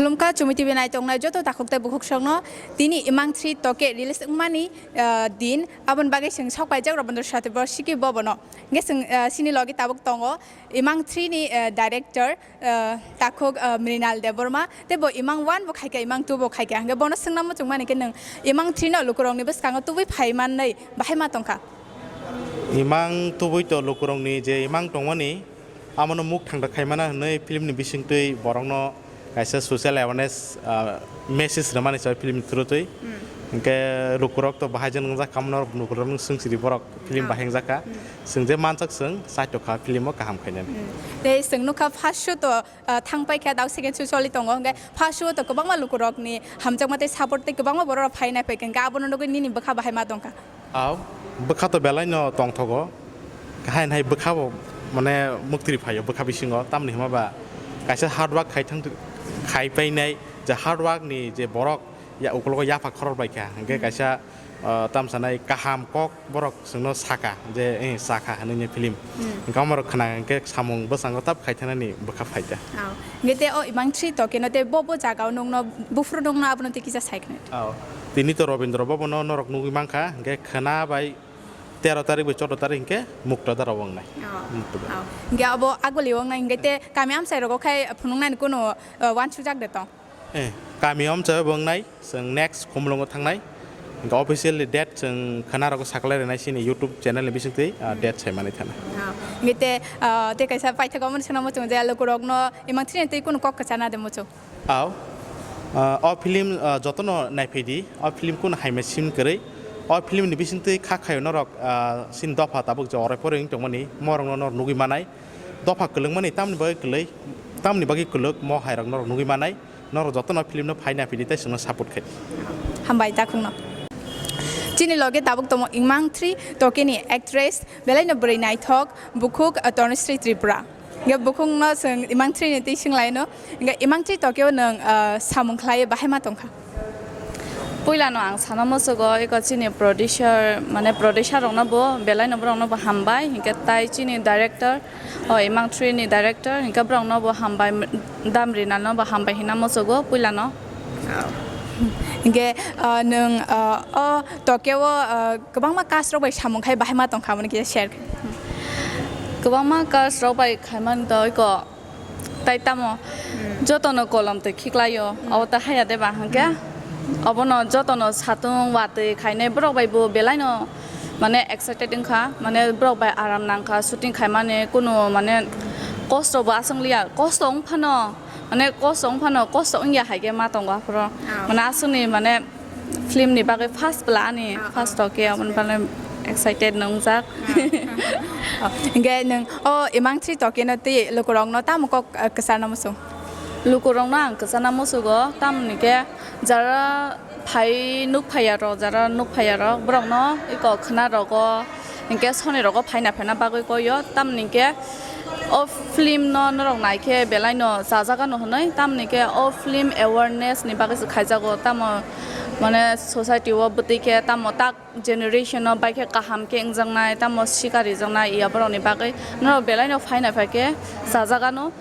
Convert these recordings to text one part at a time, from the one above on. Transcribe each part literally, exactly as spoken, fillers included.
Khulumkha Chumui T V naitongnai joto takhuk tei bukhuk songno, tini Imang three Toke release wngmani, ah, din, aboni bagwi chwng sok paijak Rabindra Satya Borshiki bobono. Hwnkhe chwng, ah, chini logi tabuk tongo Imang three ni, ah, director, ah, takhuk, ah, Mrinal Debbarma, tei bo Imang one bo khaikha, Imang two bo khaikha. Hwnkhe bono swngna muchungmani khe nwng Imang three no lukurokni bwskango tubui phai manwi bahai ma tongkha? Imang tubui to lukurokni je imang tongmani, amono muk thangta khaimana hwnwi film ni bisingtwi borokno kaisa social awareness, ah, message rwmani se film ni through twi. Hmm. Hwnkhe lukurok to bahai jani wngjak kha, norok lukurok no swng siri borok film Ah. bahai wngjak kha. Hmm. Chwng je manjak chwng chaitokha film o kaham khainani. Hmm. Tei chwng nukha first show to, ah, thang paikha, dao second show choli tongo, hwnkhe first show to kwbangma lukurokni hamjakma tei support tei kwbangma borok rok phaina phaikha, hwnkhe abono nugwi nini bwkha bahai ma tongkha? Aw, bwkha to belai no tongthogo. Hain hai bwkha bo, mane, muktri phaio bwkha bisingo. Tamni hwnba ba kaisa hard work khai thang, khai painai, je hard work ni je borok ya, ukologo yapha khorok bai kha. Hwnkhe Hmm. kaisa, ah, tamsanai kaham kok borok chwngno saka je, eh, sakha hwnwi film. Hmm. Hwnkhe amorok khna hwnkhe samung bwskango tap khai thanani bwkha phaikha. Aw. Hwnkhe tei o Imang three Toke no tei bo, bo jaga o nukno, buphuru nukno abono tei kisa sai khna. Aw. Tini to Rabindra Bhavan no norok nugwi mankha, hwnkhe khwna bai tero tarik bai choudo tarik hwnkhe Mukta Dara o wngnai. Oh. Mukta Dara. Oh. Hwnkhe abo Aguli o wngnai, hwnkhe tei kami amchai rogo khai phunuknani kunu, uh, uansukjak de tong? Eh, kami amchai o wngnai, chwng next Khumulwngo thangnai. Hwnkhe officially date chwng khwna rogo saklai rwnai chini YouTube channel ni bisingtwi, uh, Hmm. date sai manwi thana. Oh. Hwnkhe tei, uh, tei kaisa paithago omono swngna muchungo je lukurokno Imang three ni twi kunu kok kwchana de muchung? Aw, ah, o film, ah, jotono naiphaidi, o film kunu hai machine kwrwi. O film ni bisingtwi kha khayo norok, ah, chini dopha tabuk je orai pore wng tongmani, morokno norok nugwi manai. Dopha kwlwngmani tamni bagwi kwlwi, tamni bagwi kwlwk mo hairok norok nugwi manai. Norok jotono film no phai naiphaidi tei chwngno support khai. Hambai takhukno. Chini loge tabuk tongo Imang three Toke ni actress, belaino bwrwi naithok, bukhuk, ah, Tanushree Tripura. Hwnkhe bukhukno chwng Imang three ni twi swnglaino. Hwnkhe Imang three Toke o nwng, ah, samung khlaiwi bahai ma tongkha? Puilano ang sana muchugo, eko chini producer, mane producer rokno bo, belaino borokno bo hambai, hwnkhe tai chini director, o Imang three ni director, hwnkhe borokno bo hambai, Damri nano bo hambai hina muchugo puilano. Hwnkhe, ah, nwng, ah, o Toke o, ah, kwbangma cast rok bai samung khai bahai ma tongkha, aboni kisa share khe. Kwbangma cast rok bai khaimani to eko tai tamo Hmm. jotono kolom twi khiklaio, Hmm. abo ta haya de ba hwnkhe Hmm. obono jotono satung watwi khainai borok bai bo belaino mane excited wngkha, mane borok bai aram nangkha shooting khaimani, kunu mane kosto bo aswk liya, kosto wng phano, mane kosto wng phano, kosto wngya hai khe ma tongo aphuru. Ah. Mane aswkni mane film ni bagwi first bwla ani Ah, first ah, Toke, first aboni film. Bagwi excited nungjak. Ah. Oh, hwnkhe nwng o Imang three Toke no tei lukurokno tamo kok, ah, kwcharna muchung? Lukurokno ang kwcharna muchugo, tamoni khe jara phai nuk phaiya rok, jara nuk phaiya rok, borokno eko khwna rogo, hinkhe soni rogo phaina phaina bagwi koyo, tamoni khe o film no norok naikhe belaino chajagano hwnwi, tamoni khe o film awareness ni bagwi se khaijago, tamo mane society o bwtwi khe tamo tak generation o baikhe kaham khe wngjaknai, tamo sikarijaknai iya borokni bagwi norok belaino phaina phaikhe chajagano.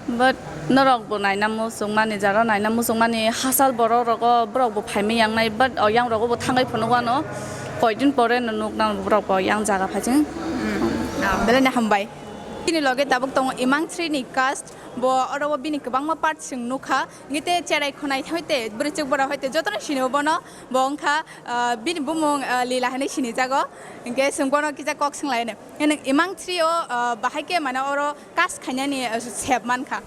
But norok bo naina muchungmani, jara naina muchungmani hachal borok rogo borok bo phaimai yangnai, but o yang rogo bo thangwi phunuk wano koidin pore no nukna borok bo yang jaga phaising. Hmm. Ah, belai no hambai. Bini loge tabuk tongo Imang three ni cast, bo oro o bini kwbangma part chwng nukha, hwnkhe tei cherai khwnai hoite bwrwichwk bora hoite jotono sini bono, bo wngkha, ah, bini bumung, ah, Lila hinwi sinijago, hwnkhe chwng bono kisa kok swnglaino. Nwng Imang three o, ah, bahai khe mane oro cast khainani, ah, sep mankha.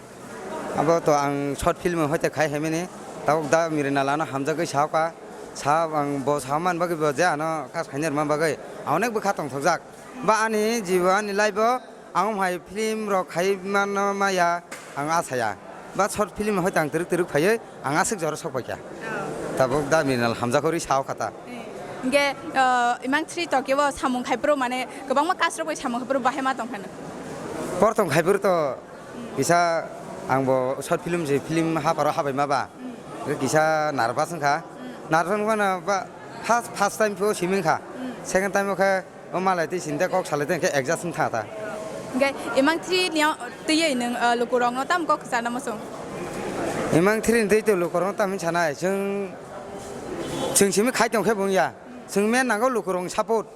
Abo to ang short film hoite khai haimani, tabuk da Mrinal ano hamjagwi saoka, sa ang bo saman bagwi bo je ano cast khaina rwma bagwi ang onek bwkha tongthokjak. Ba ani jibo ani life o ang hai film rok khai mano maya ang asaya. Ba short film hoite ang twrwk twrwk phaiwi ang aswk jora sok paikha. Oh. Tabuk da Mrinal hamjakori saokha ta. Eh, hwnkhe, ah, Imang three Toke o samung khai phuru mane kwbangma cast rok bai samung khai phuru bahai ma tongkha nwng? Portong khai phuru to kisa ang bo short film se film haparo habai ma ba. Hmm. Kisa nervous wngkha. Hmm. Nervous wngkha na ba first, first time pho simi wngkha. Hmm. Second time o khe o malai twi sini tei kok salai tei hwnkhe adjust wngkha ta. Hwnkhe Imang three ni twiwi nwng, ah, lukurokno tamo kok kwcharna muchung? Imang three ni twi to lukurok tamni sanai, chwng, chwng simi khai tong khe bung ya. Chwng men nango lukurok support.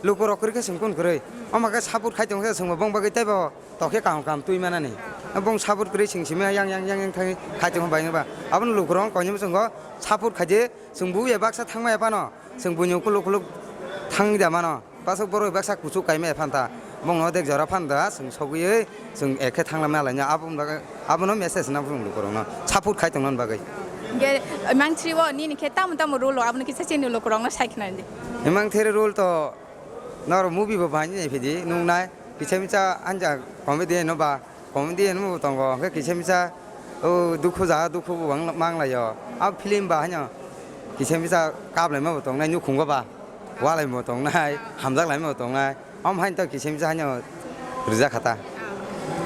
Lukurok kwrwi khe chwng kun kwrwi. Omo khe support khai tong khe chwngbo bong bagwi teibo tokhe kaham kaham twi manani. Bong support kwrwi chwng simi yang yang yang yang thangwi khai tong bai ba. Abono lukurok koinwi chwngo support khaidi chwng bu ya baksa thangma ya phano. Chwng buini ukuluk ukuluk thangwi da mano. Pasuk borok baksa kuchuk kaima ya phanta. Bongno dek jora phanta, chwng sogwi, chwng ekhe thangla malai nya. Aboni bagwi, abono message na phung lukurokno. Support khai tongna bagwi. Ge, Imang three o nini khe tamo tamo role o, abono kisa chini lukurokno sai khna di. Imang three role to noro movie bo bahai ni phidi, nungnai. Kisa misa anja comedy no ba. Comedy hinwi bo tongo, hwnkhe kisa misa, o, dukhu jaga dukhu bo wng-, manglaio. A film ba haino kisa misa kaplaima bo tongnai, nukhungo ba walaima bo tongnai, hamjak laima bo tongnai. Omo haino to kisa misa haino rijak kha ta.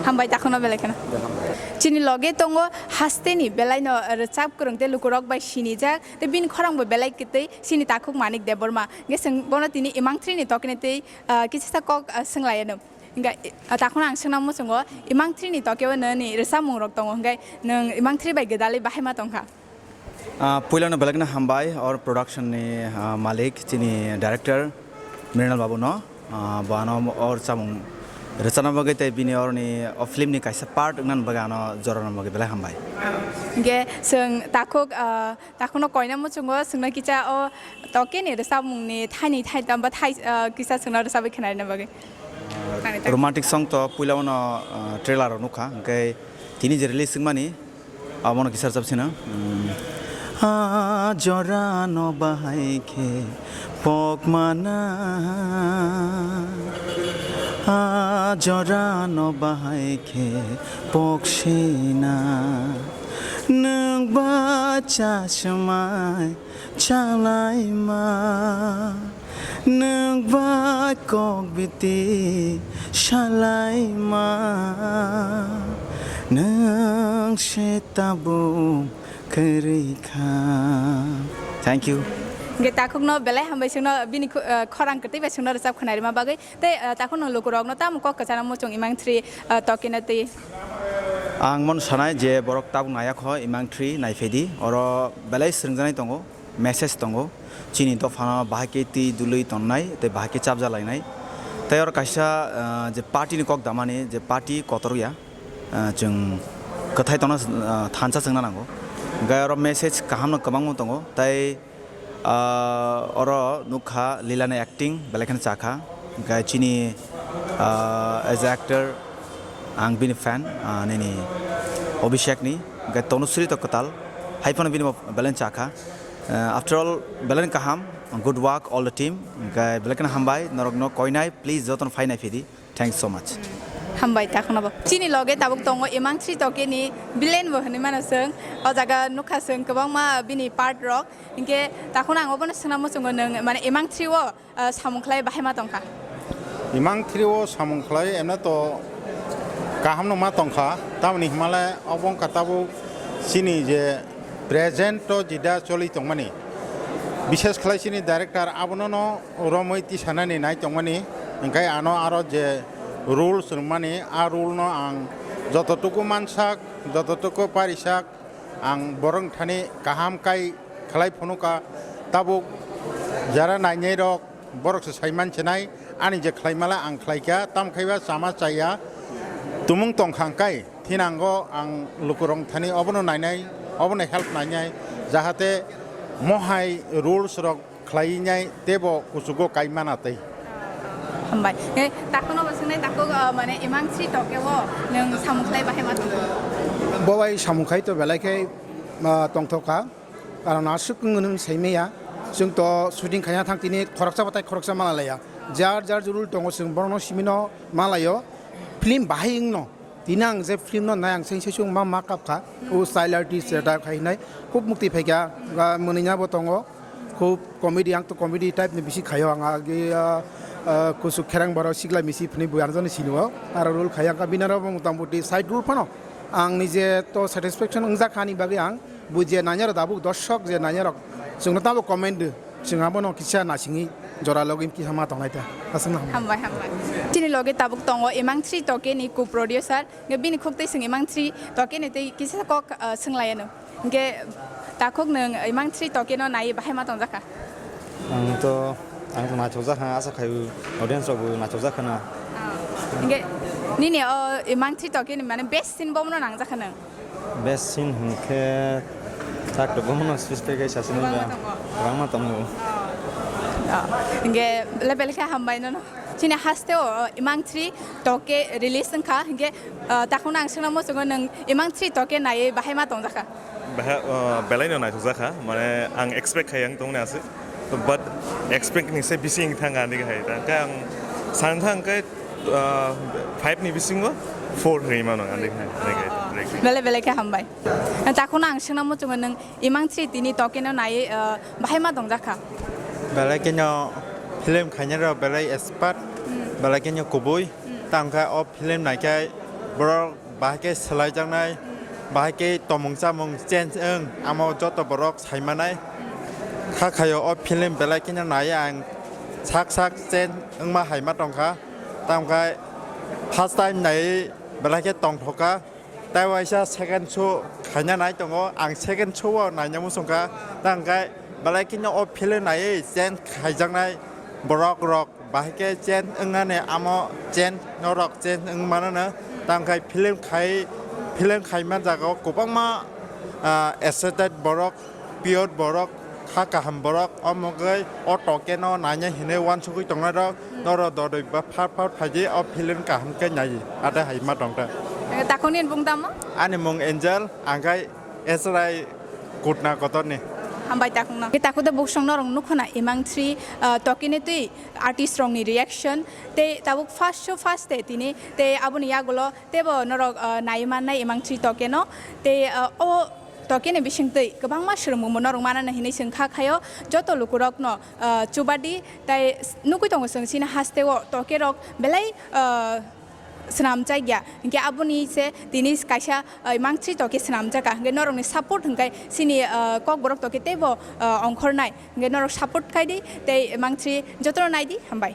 Hambai, takhwno belai kheno. Chini loge tongo hasteni belaino rwchap kwrwng tei lukurok bai sinijak, tei bini khorang bo belai kwtwi, chini takhuk Manik Debbarma. Hwnkhe chwng bono tini Imang three ni tokni twi, ah, kisa sa kok, ah, swnglaino. Hingkha, i-, a, takhwno ang swngna muchungo, Imang three ni tokeo nini rwchapmung rok tongo, hingkhe nwng Imang three bai gwdalwi bahai ma tongkha? Ah, puilano belai kheno hambai, or production ni, ah, malik, chini director Mrinal babu no, ah, bo ano o rwchapmung rwchapna bagwi tei bini oroni o film ni kaisa part wngna bagwi ano jorana bagwi belai hambai. Hingkhe chwng takhuk, ah, takhwno koina muchungo, chwngno kisa o tokeni rwchapmung ni thaini thaitam ba thai, ah, kisa chwngno rwchapwi khwnarina bagwi. Romantic song to puila ono, ah, trailer o nukha, hwnkhe tini je release wngmani, abono kisa rwchap sino. Hmm. A jora no bahai khe pok mana, a jora no bahai khe pok sina, nwng ba cha swmai chalaima. Nwng bai kok biti salaima, nwng se tabuk kwrwi kha. Thank you. Hingke takhukno belai hambai chwngno bini khu-, eh, khorang kwtwi bai chwngno rwchap khwnarima bagwi. Tei, eh, takhukno lukurokno tamo kok kwchana muchung Imang three, eh, tokina twi. Ang mon sanai je borok tabuk naya kho Imang three naiphedi. Oro belai swrwngjaknai tongo. Message tongo, chini dophano bahai khe twi dului tonnai tei bahai khe chapjalainai. Tei oro kaisa, ah, je party ni kok damani, je party kotor ya, ah, chwng kwthai tongna, ah, thansa chwngna nango. Hwnkhe oro message kahamno kwbangma tongo, tei, ah, oro nukha Lila ni acting belai kheno chakha. Hwnkhe chini, ah, as a actor, ang bini fan, ah, nini Abhishek ni, hwnkhe Tanushree to kwtal, hai phano bini bo belai chakha. Ah, after all, belai kaham, good work all the team, hwnkhe belai kheno hambai, norokno koinai, please jotono phainai phidi. Thanks so much. Hambai takhwno bo. Chini loge tabuk tongo Imang three tokeni villain bo hinwi mano chwng. O jaga nukha chwng kwbangma bini part rok. Hinkhe takhwno ang obono swngna muchungo nwng mane Imang three o ah, samung khlai bahai ma tongkha? Imang three o samung khlai emne to kaham no ma tongkha, tamoni hwnmale obo wngkha tabuk chini je present o jida choli tongmani, bishes khlai chini director abono no romwi tisanani nai tongmani, hwnkhe ano aro je rules rwmani, a rule no ang jototuku mansak, jototuku parisak, ang borok thani kaham kai khlai phunukha, tabuk jara nainai rok borok se sai man sinai, ani je khlai mala ang khlai kha, tam khaiba chama chaya tumung tong kha hwnkhe thinango ang lukurok thani obono nainai, obono help nainai, jahate mohai rules rok khlai nai teibo kuchugo kai mana tei. Hambai. Eh, takhwno bo swngnai takhuk, ah, mane Imang three tokeo nwng samung khlai bahai ma tongkha? Bo bai samung khai to belai khe, ah, tongthok kha. Karon aswk wng nwng sai maya. Chwng to shooting khaina thang tini khoroksa batai khoroksa mala laya. Jar jar rule tongo chwng borokno simino malaio. Film bahai wngno. Tini ang je film no nai ang seng sesung ma ma kap kha. O style artist se type khai nai. Khub mukti phaikha, ga mwnwi na bo tongo. Khub comedy, ang to comedy type ni bisi khaio ang agi, ah, ah, kusuk kherang borok sikla misi phini bui arjani sinio. Aro role khai ang ka binaro bo motamuti side role phano. Ang nije to satisfaction wngjak hani bagwi ang bui je nanya rok dabuk dorshok je nanya rok chwngno tamo comment rw. Chwng abono kisa nasingwi jora logi kisa ma tongnai ta. Aswkno hambai. Hambai, hambai. Chini logi tabuk tongo Imang three Toke ni co-producer. Nge bini khuk tei swng Imang three Toke ni tei kisa kok, ah, swnglaiyano. Hingke takhuk nwng Imang three Toke no nai bahai ma tongjakha? Ang to, ang to naithokjakha, asa khaio audience rok bo naithokjakha na. Ah. Hingke nini o Imang three Toke ni mane best scene bomo no nangjakha nwng? Best scene hwnkhe tak to bomo no specific khe sasini. Kwbangma ba tongo. Kwbangma tongo. Ah. Hingke level khe hambai nono. Chini haste o Imang three Toke release wngkha, hingke, ah, takhuk no ang swngna muchungo nwng Imang three Toke naiwi bahai ma tongjakha? Baha, ah, belai no naithokjakha, mane ang expect khai ang tongni aswk, but expect ni se bisi wng thang ani hai, tangkhe ang san thang khe, ah, five ni bisingo four hinwi mano ani hai, ani hai. Belai belai khe hambai. Takhuk no ang swngna muchungo nwng Imang three tini Toke no nai, ah, bahai ma tongjakha? Belai khe no film khainai rok belai expert, belai khe no kubui. Tangkhe o film naikhai borok bahai khe swlaijaknai, bahai khe tomung chamung change wng, amo joto borok saimanai. Kha khaio o film belai khe no nai ang sak sak change wngma hai ma tongkha. Tangkhe first time nai belai khe tongthokha. Tai waisa second show khaina nai tongo, ang second show o naina muchungkha, tangkhe belai kheno o film naiwi change khaijaknai borok rok, bahai khe change wngnani amo change norok change wng mano no, tangkhe film khai, film khaima jaga o kwbangma, ah, excited borok, pure borok, kha kaham borok, omo khe o Toke no naina hinwi uansugwi tongnai rok, norok dodoi ba phar phar phaidi o film kaham khe nai, ate hai ma tongkha. Takhuk ni bung tamo? Ani mung Angel, ang khai Esrai Kutna kotor ni. Hambai takhuk no. Takhuk de buksong norok nukho na Imang three, ah, Toke ni twi artist rok ni reaction, tei tabuk first show first day tini, tei aboni yagulo teibo norok, ah, nai mannai Imang three Toke no, tei, ah, o Toke ni bisingtwi kwbangma swrwngmungbo norok manana hinwi chwng kha khaio. Joto lukurokno, ah, chubadi tai s-, nugwi tongo chwng chini hasteo Toke rok belai, ah, swnamjakya. Hinkhe aboni se tini kaisa, ah, Imang three Toke swnamjakha. Hinkhe norokni support hinkhe chini, ah, kokborok Toke teibo, ah, ongkhornai. Hinkhe norok support khaidi tei Imang three jotono naidi. Hambai.